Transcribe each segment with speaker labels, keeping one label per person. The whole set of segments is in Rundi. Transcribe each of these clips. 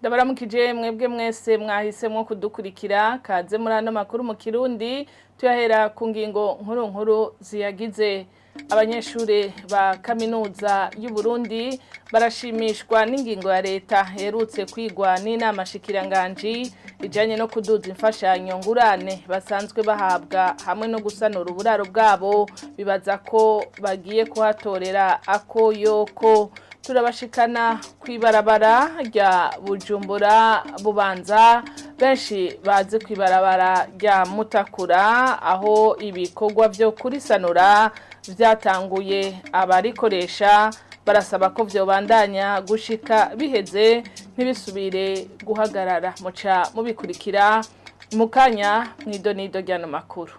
Speaker 1: Ndabaramukije mwebwe mwese mwahisemwo kudukurikira kaze muri ano makuru mu Kirundi tuyahera ku ngingo nkuru nkuru ziyagize. Abanyeshure ba kaminuza y'u Burundi barashimishwa n'ingingo ya leta herutse kwigwa n'inama shikiranganji ijanye no kuduza imfashanyo ngurane basanzwe bahabwa hamwe no gusanura uburaro bwabo, bibaza ko bagiye kuhatorera akoyoko. Turabashikana kw'ibarabara rya Bujumbura Bubanza, benshi bazi kw'ibarabara rya Mutakura, aho ibikorwa vyo kurisanura vyatanguye. Abarikoresha barasaba ko vyobandanya gushika biheze, ntibisubire guhagarara. Muca mubikurikira mu kanya mw'idonido ry'ano makuru.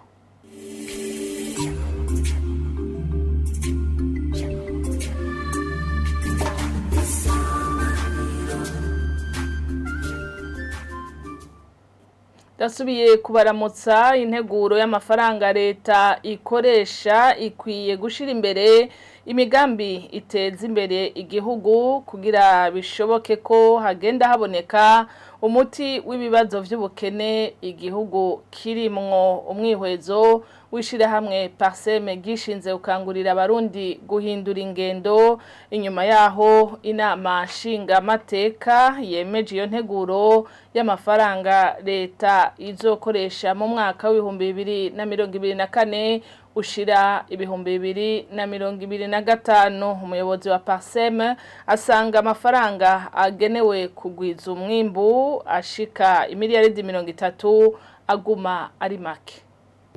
Speaker 1: Dasubiye kubaramutsa. Integuro y'amafaranga leta ikoresha ikwiye gushira imbere imigambi iteza imbere igihugu kugira bishoboke ko hagenda haboneka umuti w'ibibazo vy'ubukene igihugu kirimwo. Umwihwezo w'ishirahamwe Parseme gishinze gukangurira abarundi guhindura ingendo inyuma yaho inama nshingamateka yemeje iyo nteguro y'amafaranga leta izokoresha mu mwaka w'2024 ushira 2025. Umuyobozi wa Parsem asanga amafaranga agenewe kugwiza umwimbu ashika imiliyaridi 30 aguma ari make.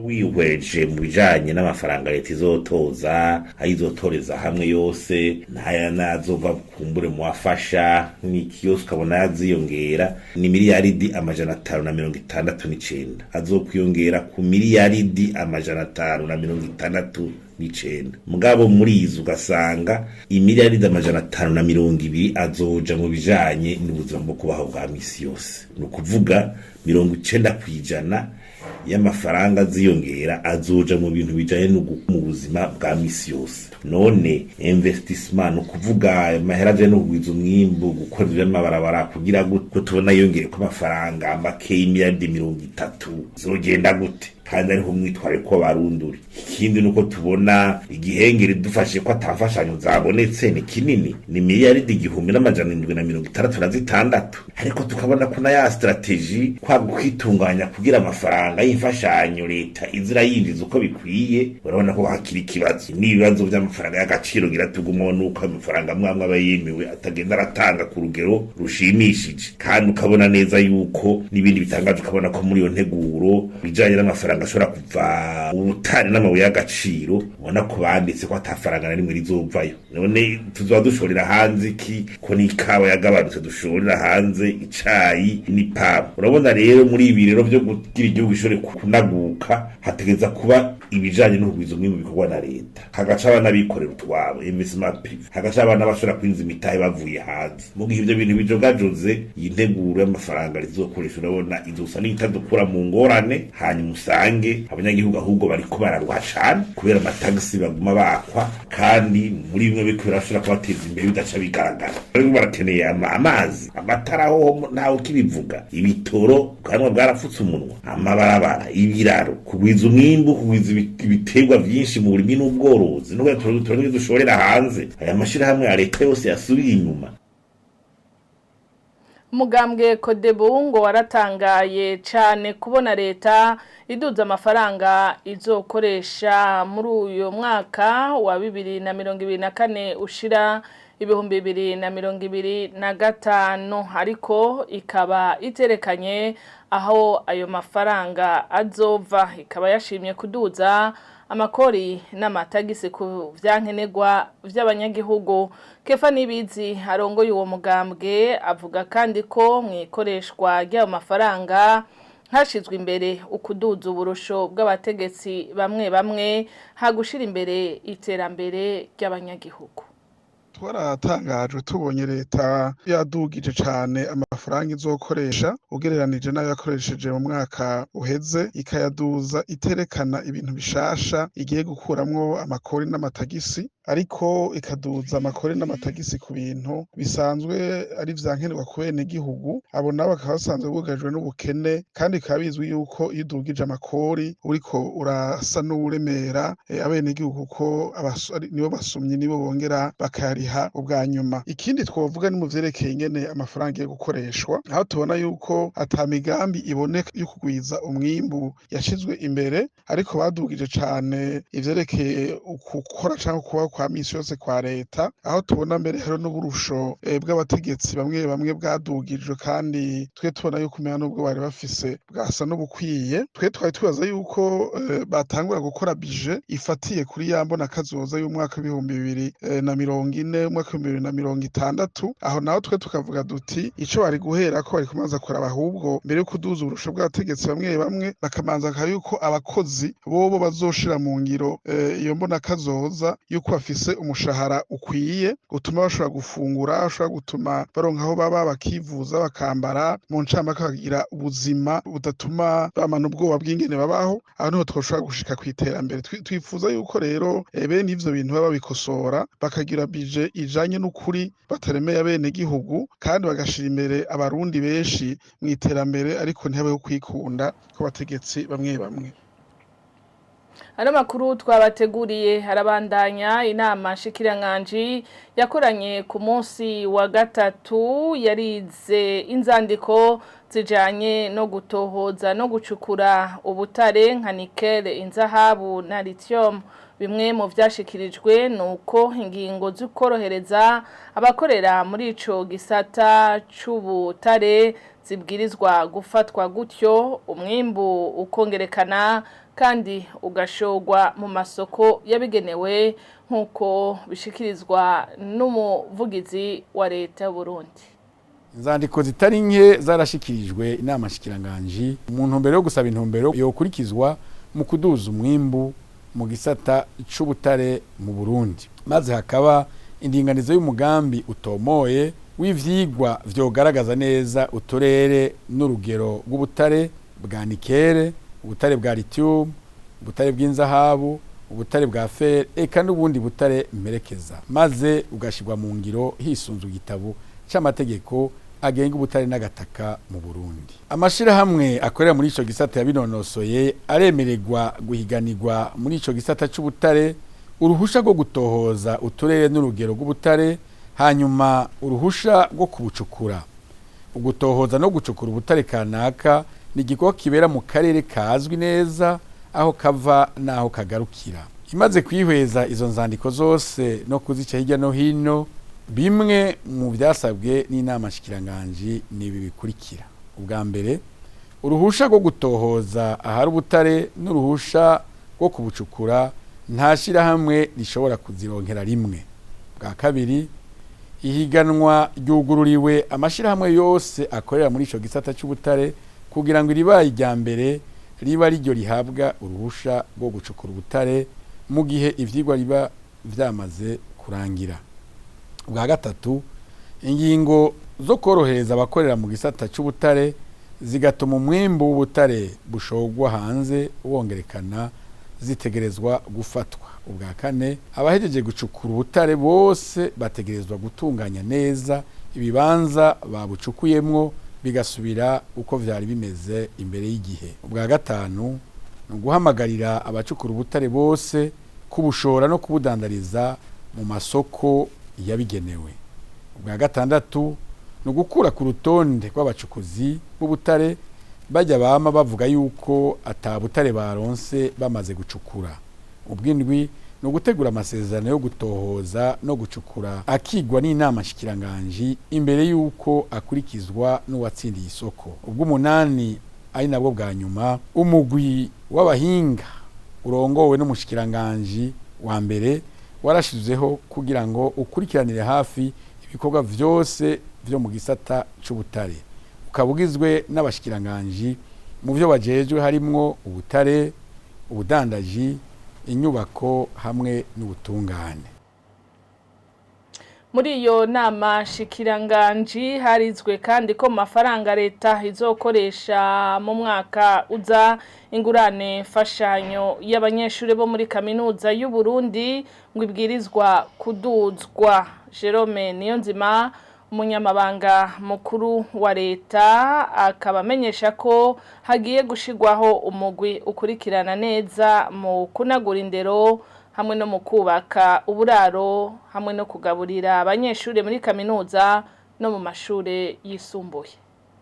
Speaker 2: Wihweje mu bijanye n'amafaranga leta izotoza, ayo izotoreza hamwe yose ntaya nazova kumbure mu wafasha n'iki yose ukabona yaziyongera, ni miliyaridi 569 azokwiyongera ku miliyaridi 569. Mugabo muri izo ugasanga imiliyaridi 520 azoja mu bijanye n'ubuzima bwo kubaho bwa misi yose, ni ukuvuga 90% y'amafaranga aziyongera azoja mu bintu bijanye mu buzima bwa misi yose. None investissement, ni ukuvuga amahera aje no kugwiza umwimbu, gukora ivy'amabarabara, kugira gute, tubona yongeye ko amafaranga make y'imiliyaridi 30, zogenda gute kandi ariho umwitwariko w'abarunduri? Ikindi nuko tubona igihengeri dufashe ko atamfashanyo zabonetse ni kinini, ni miliyaridi 1766, ariko tukabona ko na ya strategie kwa kwitunganya kugira amafaranga y'imfashanyo leta izira yinjiza uko bikwiye, urabona ko hakiri ikibazo n'ibibazo by'amafaranga y'agaciro. Ngira tugumwa nuko amafaranga amwe aba yemewe atagenda aratanga ku rugero rushimishije, kandi ukabona neza yuko n'ibindi bitangaje, ukabona ko muri iyo nteguro bijanye n'amafaranga ashobora kuva ubutare n'amabuye y'agaciro, ubona ko banditse ko atafaranga na rimwe rizovayo. None tuzoba dushorera hanze iki, ko n'ikawa yagabanutse dushorera hanze, icayi n'ipampa? Urabona rero muri ibi rero vyo kugira igihugu gishobore kunaguka, hategeza kuba ibijanye no kugwiza umwimbu bikorwa na leta, hagaca abana bikorera utwabo, investissement privé, hagaca abana bashobora kwinjiza imitahe bavuye hanze. Mu gihe ivyo bintu bijogajoze, iyi nteguro y'amafaranga rizokoresha urabona izosa n'itadukura mu ngorane, hanyuma usange abanyagihugu ahubwo bariko bararwa cane kubera amatagisi baguma bakwa, kandi muri bimwe biriko birashobora kubateza imbere bidaca bigaragara. Bariko barakeneye amazi, amatara, hoho ntawe ukibivuga, ibitoro ubwanwa bwarapfutse umunwa, amabarabara, ibiraro, kugwiza umwimbu, kugwiza ibiterwa vyinshi mu burimyi n'ubworozi, no kugira dushorera hanze. Aya mashirahamwe ya leta yose yasubiye inyuma.
Speaker 1: Umugambwe Kodebu ngo waratangaye cane kubona leta iduza amafaranga izokoresha muri uyu mwaka wa 2024 ushira 2025, ariko ikaba iterekanye aho ayo mafaranga azova, ikaba yashimye kuduza amakori n'amatagisi ku vyankenerwa vy'abanyagihugu. Kefa Nibizi arongoye uwo mugambwe avuga kandi ko mw'ikoreshwa ry'ayo mafaranga hashizwe imbere ukuduza uburusho bw'abategetsi bamwe bamwe hagushira imbere iterambere ry'abanyagihugu.
Speaker 3: Twaratangajwe tubonye leta yadugije cane amafaranga. amafaranga izokoresha ugereranije n'ayo yakoresheje mu mwaka uheze, ikayaduza iterekana ibintu bishasha igiye gukuramwo amakori n'amatagisi, ariko ikaduza amakori n'amatagisi ku bintu bisanzwe ari vya nkenerwa ku benegihugu. Abo nabo bakaba basanzwe bugarijwe n'ubukene, kandi bikaba bizwi yuko iyo udugije amakori uriko urasa n'uwuremera abenegihugu, kuko nibo basumyi, nibo bongera bakayariha ubwa nyuma. Ikindi twovuga ni mu vyerekeye ingene amafaranga agiye gukoreshwa, aho tubona yuko ata migambi iboneka yo kugwiza umwimbu yashizwe imbere, ariko badugije cane ivyerekeye ukukora canke kubaho kwa misi yose kwa leta, aho tubona mbere hariho n'uburusho bw'abategetsi bamwe bamwe bwadugijwe, kandi twe tubona yuko umenga n'ubwo bari bafise bwasa n'ubukwiye. Twe twari twibaza yuko batangura gukora bije ifatiye kuri ya mbona kazoza y'umwaka w'2040, umwaka w'2060. Aho naho twe tukavuga duti ico bari guhera ko bari kumanza kuraba, ahubwo mbere yo kuduza uburusho bw'abategetsi bamwe bamwe, bakamanza bakaba yuko abakozi bobo bazoshira mu ngiro iyo mbona kazoza yuko bafise umushahara ukwiye utuma bashobora gufungura, ushobora gutuma baronka aho baba, bakivuza, bakambara, mu ncamake bakagira ubuzima budatuma bamana ubwoba bw'ingene babaho. Aho niho twoshobora gushika kw'iterambere. Twifuza yuko rero bene ivyo bintu baba babikosora, bakagira bije ijanye n'ukuri, bataremeye abenegihugu, kandi bagashira imbere abarundi benshi mw'iterambere, ariko ntihabeho kwikunda kw'abategetsi bamwe bamwe.
Speaker 1: Ano makuru twabateguriye harabandanya. Inama nshikiranganji yakoranye ku munsi wa gatatu yarize inzandiko zijanye no gutohoza no gucukura ubutare nka nickel, inzahabu na lithium. Bimwe mu vyashikirijwe nuko ingingo z'ukorohereza abakorera muri ico gisata c'ubutare zibwirizwa gufatwa, gutyo umwimbu ukongerekana kandi ugashogwa mu masoko yabigenewe, nk'uko bishikirizwa n'umuvugizi wa leta y'u Burundi.
Speaker 4: Inzandiko zitari nke zarashikirijwe inama nshikiranganji mu ntumbero yo gusaba intumbero yokurikizwa mu kuduza umwimbu mu gisata c'ubutare mu Burundi, maze hakaba indinganizo y'umugambi utomoye w'ivyigwa vyogaragaza neza uturere n'urugero rw'ubutare bwa nikere, ubutare bwa lithium, ubutare bw'inzahabu, ubutare bwa fer eka n'ubundi butare mperekeza, maze ugashirwa mu ngiro hisunzwe igitabo c'amategeko agenga ubutare n'agataka mu Burundi. Amashirahamwe akorera muri ico gisata yabinonosoye aremererwa guhiganirwa muri ico gisata c'ubutare, uruhusha rwo gutohoza uturere n'urugero rw'ubutare, hanyuma uruhusha rwo kubucukura. Ugutohoza no gucukura ubutare kanaka ni igikorwa kibera mu karere kazwi neza aho kava n'aho kagarukira. Imaze kwihweza izo nzandiko zose no kuzica hirya no hino, bimwe mu byasabwe n'inama nshikiranganji ni ibi bikurikira: ubwa mbere, uruhusha rwo gutohoza ahari ubutare n'uruhusha rwo kubucukura nta shyirahamwe rishobora kuzironkera rimwe. Bwa kabiri, ihiganwa ryugururiwe amashyirahamwe yose akorera muri ico gisata c'ubutare, kugira ngo iribaye irya mbere riba riryo rihabwa uruhusha rwo gucukura ubutare mu gihe ivyigwa biba vyamaze kurangira. Ubwa gatatu, ingingo zo korohereza abakorera mu gisata c'ubutare zigatuma umwimbu w'ubutare bushogwa hanze wongerekana zitegerezwa gufatwa. Ubwa kane, abahejeje gucukura ubutare bose bategerezwa gutunganya neza ibibanza babucukuyemwo, bigasubira uko vyari bimeze imbere y'igihe. Ubwa gatanu, ni uguhamagarira abacukura ubutare bose kubushora no kubudandariza mu masoko yabigenewe. Ubwa gatandatu, ni ugukura ku rutonde rw'abacukuzi b'ubutare bajya bama bavuga yuko ata butare baronse bamaze gucukura. Ubw'indwi, ni ugutegura amasezerano yo gutohoza no gucukura, akigwa n'inama nshikiranganji imbere y'uko akurikizwa n'uwatsindiye isoko. Ubw'umunani, ari nabwo bwa nyuma, umugwi w'abahinga urongowe n'umushikiranganji wa mbere warashizeho kugira ngo ukurikiranire hafi ibikorwa vyose vyo mu gisata c'ubutare, ukaba ugizwe n'abashikiranganji mu vyo bajejwe harimwo ubutare, ubudandaji, inyubako hamwe n'ubutungane.
Speaker 1: Muri iyo nama shikiranganji harizwe kandi ko mafaranga leta izokoresha mu mwaka uza ingurane fashanyo y'abanyeshuri bo muri kaminuza y'u Burundi ngo ibwirizwa kuduzwa. Jerome Niyonzima, umunyamabanga mukuru wa leta, akaba amenyesha ko hagiye gushigwaho umugwi ukurikirana neza mu kunagura indero hamwe no mu kubaka uburaro hamwe no kugaburira abanyeshuri muri kaminuza no mu mashure yisumbuye.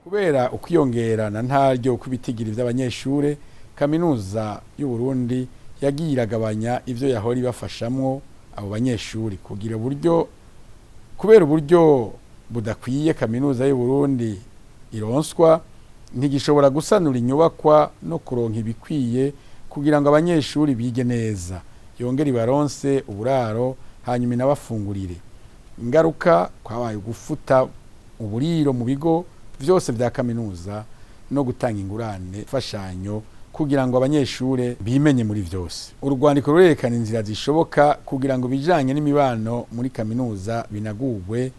Speaker 4: Kubera ukwiyongera na ntaryo kw'ibitigiri vy'abanyeshure, kaminuza y'u Burundi yagiye iragabanya ivyo yahora ibafashamwo abo banyeshuri kugira uburyo. Kubera uburyo budakwiye kaminuza y'u Burundi ironswa, ntigishobora gusanura inyubakwa no kuronka ibikwiye kugira ngo abanyeshuri bige neza, yongere ibaronse uburaro, hanyuma inabafungurire. Ingaruka kwabaye gufuta uburiro mu bigo vyose vya kaminuza no gutanga ingurane fashanyo kugira ngo abanyeshure bimenye muri vyose. Urwandiko rurerekana inzira zishoboka kugira ngo bijanye n'imibano muri kaminuza binagurwe,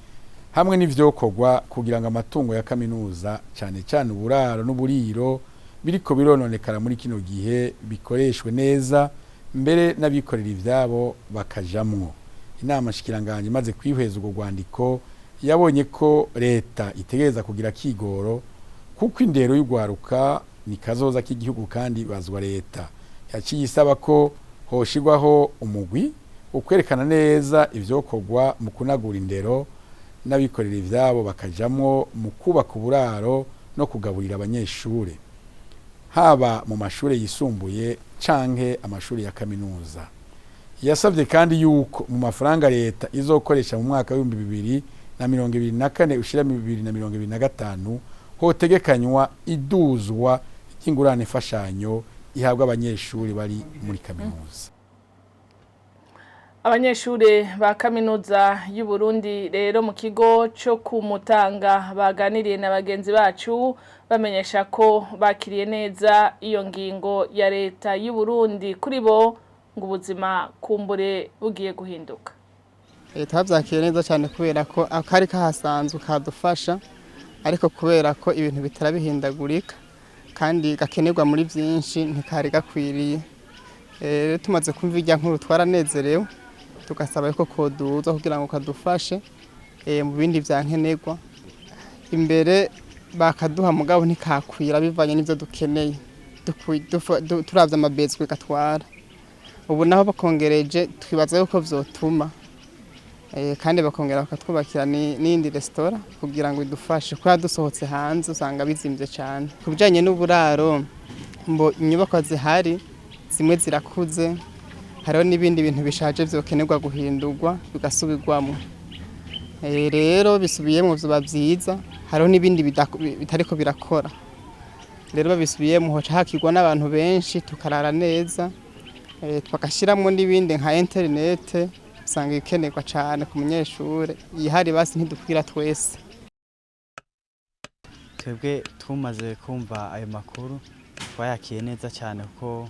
Speaker 4: hamwe n'ivyokorwa kugira ngo amatungo ya kaminuza, cane cane uburaro n'uburiro biriko birononekara muri kino gihe, bikoreshwe neza, mbere n'abikorera ivyabo bakajamwo. Inama shikiranganje imaze kwihweza urwo rwandiko, yabonye ko leta itegereza kugira kigoro, kuko indero y'ugwaruka ni kazoza k'igihugu kandi bazwa leta. Yaciye isaba ko hoshirwaho umugwi ukwerekana neza ivyokorwa mu kunagura indero, n'abikorera ivyabo bakajamwo mu kubaka uburaro no kugaburira abanyeshure, haba mu mashure yisumbuye canke amashuri ya kaminuza. Yasabye kandi yuko mu mafaranga leta izokoresha mu mwaka w'2024 ushira 2025 hotegekanywa iduzwa ry'ingurane fashanyo ihabwa abanyeshuri bari muri kaminuza.
Speaker 1: Abanyeshure ba kaminuza y'u Burundi rero mu kigo cyo kumutanga baganiriye na bagenzi bacu, bamenyesha ko bakiriye neza iyo ngingo ya leta y'u Burundi. Kuri bo ngo ubuzima kumbure bugiye guhinduka.
Speaker 5: Twabyakiriye neza cyane kubera ko akari kahasanzwe kadufasha, ariko kubera ko ibintu bitarabihindagurika kandi gakenerwa muri byinshi, ntikari gakwiriye. Rero tumaze kumva irya nkuru twaranezerewe, tugasaba ko koduza kugira ngo kadufashe mu bindi bya nkenerwa. Imbere bakaduha, mugabo ntikakwira bivanye n'ibyo dukeneye, turavye amabezwe gatwara. Ubu naho bakongereje, twibaza yuko vyotuma kandi bakongera bakatwubakira n'iyindi resitora kugira ngo idufashe, kuko dusohotse hanze usanga bizimvye cyane. Ku bijanye n'uburaro, mbo inyubakwa zihari zimwe zirakuze, hariho n'ibindi bintu bishaje vyokenerwa guhindurwa bigasubirwamo. Rero bisubiyemo vyoba vyiza. Hariho n'ibindi bitariko birakora, rero babisubiyemo hoca hakirwa n'abantu benshi, tukarara neza, tugashiramwo n'ibindi nka interinete, usanga ikenerwa cyane ku munyeshure. Ihari basi ntidukwira twese.
Speaker 6: Twebwe tumaze kumva ayo makuru twayakiye neza cyane, kuko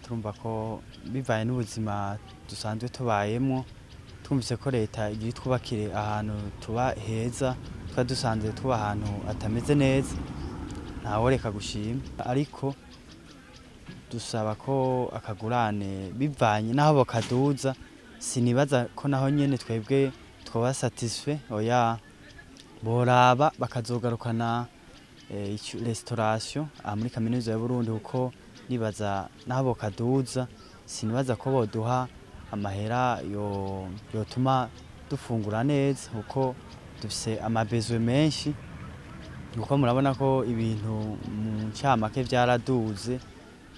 Speaker 6: turumva ko bivanye n'ubuzima dusanzwe tubayemo, twumvise ko leta igiye twubakire ahantu tuba heza, twari dusanzwe tuba ahantu hatameze neza, ntaworeka gushima. Ariko dusaba ko akagurane, bivanye n'aho bakaduza, sinibaza ko naho nyene twebwe twoba satisfait. Oya, boraba bakazogarukana restauration aha muri kaminuza ya Burundi, kuko nibaza naho bokaduza sinibaza ko boduha amahera yo yotuma dufungura neza, kuko dufise amabezwe menshi, kuko murabona ko ibintu mu ncamake vyaraduze.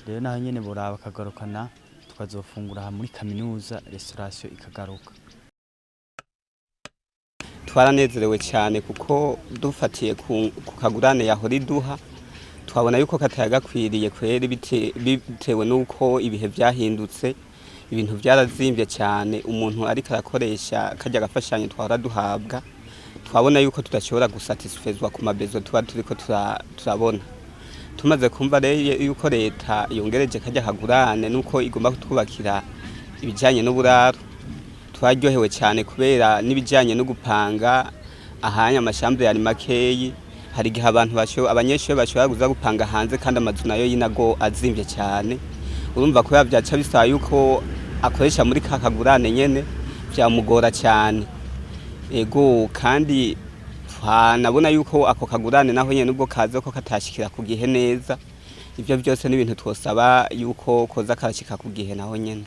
Speaker 6: Rero naho nyene boraba bakagarukana, tukazofungura aha muri kaminuza, restauration ikagaruka.
Speaker 7: Twaranezerewe cyane kuko dufatiye ku kagurane yahora iduha, twabona yuko katayagakwiriye kweri, bitewe n'uko ibihe byahindutse, ibintu byarazimbye cyane. Umuntu ariko arakoresha karya gafashanyo twahora duhabwa, twabona yuko tudashobora gusatisfezwa ku mabezo tuba turiko turabona. Tumaze kumva rero yuko leta yongereje karya kagurane nuko igomba kutwubakira ibijyanye n'uburaro. Twaryohewe cyane kubera n'ibijyanye no gupanga ahanya amashambure yari makeyi. Hari igihe abantu abanyeshuri bashobora kuza gupanga hanze, kandi amazu nayo y'inago azimvye cyane. Urumva ko byaca bisaba yuko akoresha muri ka kagurane nyene, byamugora cyane. Ego, kandi twanabona yuko ako kagurane naho nyene nubwo kaza ko katashikira ku gihe neza. Ibyo byose ni ibintu twosaba yuko koza karashika ku gihe naho nyene.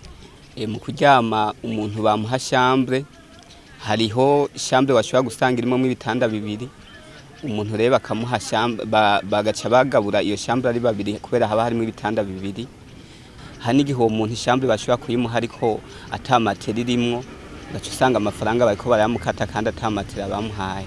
Speaker 7: Mu kuryama umuntu bamuha chambre, hariho chambre washobora gusanga irimo ibitanda bibiri. Umuntu rero bakamuha chambre, bagaca bagabura iyo chambre ari babiri, kubera haba harimo ibitanda bibiri. Hari n'igihe uwo muntu chambre bashobora kuyimuha ariko ata matera irimwo, ugaca usanga amafaranga bariko barayamukata kandi ata matera bamuhaye.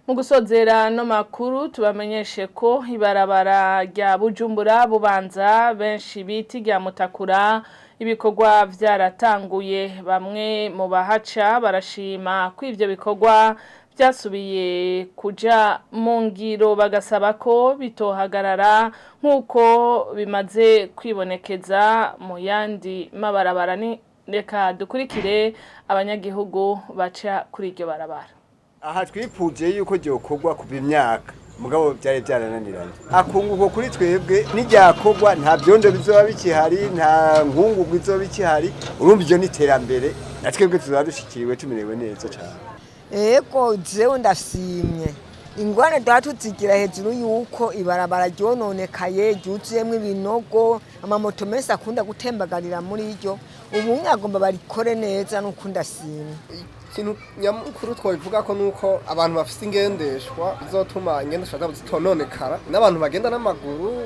Speaker 1: Mu gusozera no makuru, tubamenyeshe ko ibarabara rya Bujumbura Bubanza, benshi bita rya Mutakura, ibikorwa vyaratanguye. Bamwe mu bahaca barashima ko ivyo bikorwa byasubiye kuja mu ngiro, bagasaba ko bitohagarara nk'uko bimaze kwibonekeza mu yandi mabarabara. Ni reka dukurikire abanyagihugu baca kuri iryo barabara.
Speaker 8: Aha twipfuje yuko ryokorwa kuva imyaka, mugabo byari byarananiranye. Akunguko kuri twebwe niryakorwa, nta byondo bizoba bikihari, nta nkungugu izoba ikihari. Urumva iryo ni iterambere, na twebwe tuzaba dushikiriwe, tumerewe neza cyane.
Speaker 9: Ego, jewe ndashimye. Ingwane duha tuzigira hejuru yuko ibarabara ryononekaye, ryuzuyemwo ibinogo, amamoto menshi akunda gutembagarira muri ryo. Ubu agomba barikore neza, nuko ndashimye.
Speaker 5: Ikintu nyamukuru twabivuga ko nuko abantu bafite ingendeshwa bizotuma ingendeshwa zabo zitononekara, n'abantu bagenda n'amaguru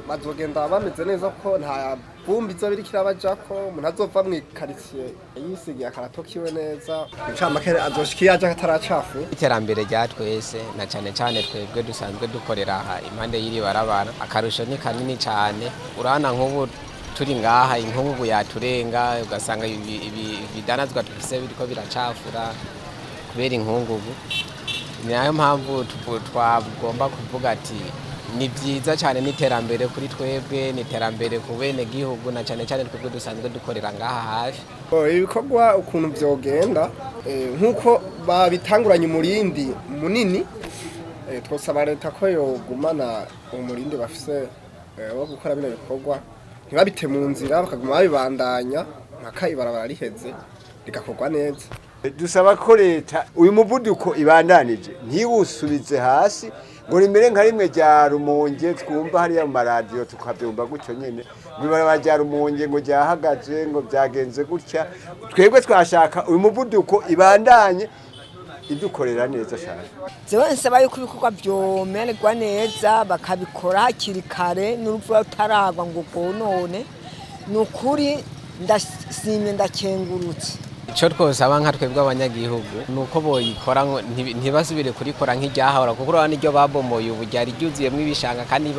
Speaker 5: bazogenda bameze neza, kuko nta vumbi izoba iriko irabajako. Umuntu azova mw'ikaritsiye yisigiye akarato kiwe neza, incamake azoshika iyo aja ataracafuye.
Speaker 10: Iterambere rya twese, na cyane cyane twebwe dusanzwe dukorera aha impande y'iri barabara, akarusho ni kanini cyane. Urabona nk'ubu turi ngaha, inkungugu yaturenga, ugasanga ibidanazwa dufise biriko biracafura kubera inkungugu. Ni nayo mpamvu twagomba kuvuga ati ni byiza cyane, n'iterambere kuri twebwe, ni iterambere ku bene gihugu, na cyane cyane twebwe dusanzwe dukorera ngaha hafi.
Speaker 5: Ibikorwa ukuntu vyogenda, nk'uko babitanguranye umurindi munini, twosaba leta ko yogumana umurindi bafise wo gukora bino bikorwa, ntibabite mu nzira, bakaguma babibandanya mpaka ibarabara riheze rigakorwa neza.
Speaker 8: Dusaba ko leta uyu muvuduko ibandanije ntiwusubize hasi ngo rimere nka rimwe rya Rumonge twumva hariya mu maradiyo, tukabyumva gutyo nyene, ngo ibarabara rya Rumonge ngo ryahagaze, ngo byagenze gutya. Twebwe twashaka uyu muvuduko ibandanye idukorera neza cyane.
Speaker 9: Jewe nsaba yuko ibikorwa vyomererwa neza, bakabikora hakiri kare n'uruvura rutaragwa ngo rwonone. Ni ukuri ndashimye, ndakengurutse.
Speaker 10: Icyo twosaba nka twebwe abanyagihugu ni uko boyikora ntibasubire kurikora nk'iryahahora, kuko urabona iryo babomoye ubu ryari ryuzuyemo ibishanga, kandi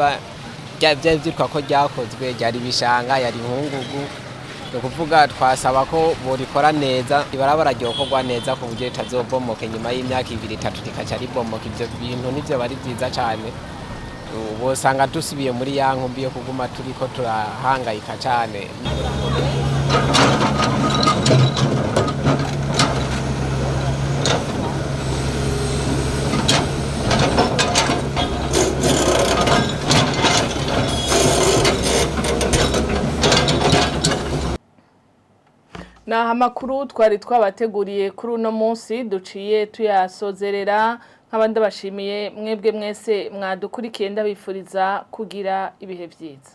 Speaker 10: byari byitwa ko ryakozwe, ryari ibishanga, yari inkungugu. Ni ukuvuga twasaba ko borikora neza, ibarabara ryokorwa neza ku buryo ritazobomoka inyuma y'imyaka 2, 3 rikaca ribomoka. Ibyo bintu nivyo bari byiza cyane, bosanga dusubiye muri ya nkumbi yo kuguma turiko turahangayika cyane.
Speaker 1: Naha amakuru twari twabateguriye kuri uno munsi duciye tuyasozerera. Nk'abandi bashimiye mwebwe mwese mwadukurikiye, ndabifuriza kugira ibihe byiza.